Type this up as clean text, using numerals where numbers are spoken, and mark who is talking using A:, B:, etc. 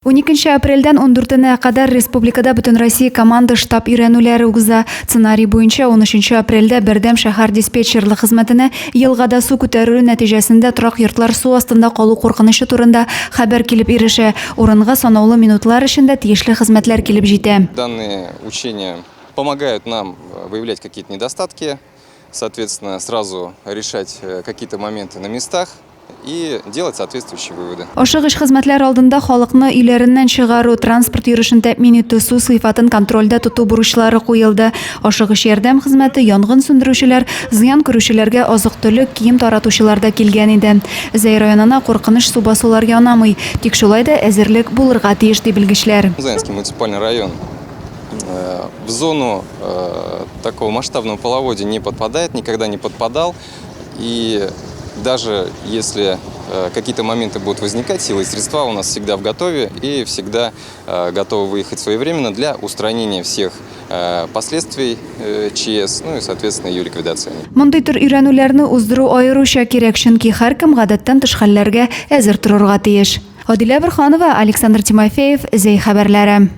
A: 12 апрельдән ундүртенә кадәр республикада Бөтенроссия команда штаб өйрәнүләре уза. Сценарий буенча, унөченче апрельдә бердәм шәһәр диспетчерлык хезмәтенә елгада су күтәрелү нәтиҗәсендә торак йортлар су астында калу куркынычы турында хәбәр килеп ирешә. Урынга санаулы минутлар эчендә тиешле хезмәтләр килеп җитә.
B: Данные учения помогают нам выявлять какие-то недостатки, соответственно, сразу решать какие-то моменты на местах и делать соответствующие выводы.
A: Ашыгыч хезмәтләр алдында халыкны өйләреннән чыгару, транспорт йөрешен тәэмин итү, су сыйфатын контрольдә тоту бурычлары куелды. Ашыгыч ярдәм хезмәте, янгын сүндерүчеләр, зыян күрүчеләргә азык-төлек, кием таратучылар да килгән иде. Зәй районына куркыныч су басулар янамый, тик шулай да әзерлек булырга тиеш, ди белгечләр.
B: Заинский муниципальный район в зону такого масштабного половодья не подпадает, никогда не подпадал. И даже если какие-то моменты будут возникать, силы и средства у нас всегда в готове и всегда готовы выехать своевременно для устранения всех последствий ЧС, ну и, соответственно, ее ликвидации.
A: Мондый төр өйрәнүләрне уздыру аеруча кирәк, чөнки һәркем гадәттән тыш хәлләргә әзер торырга тиеш. Адилә Борһанова, Александр Тимофеев, Зәй хәбәрләре.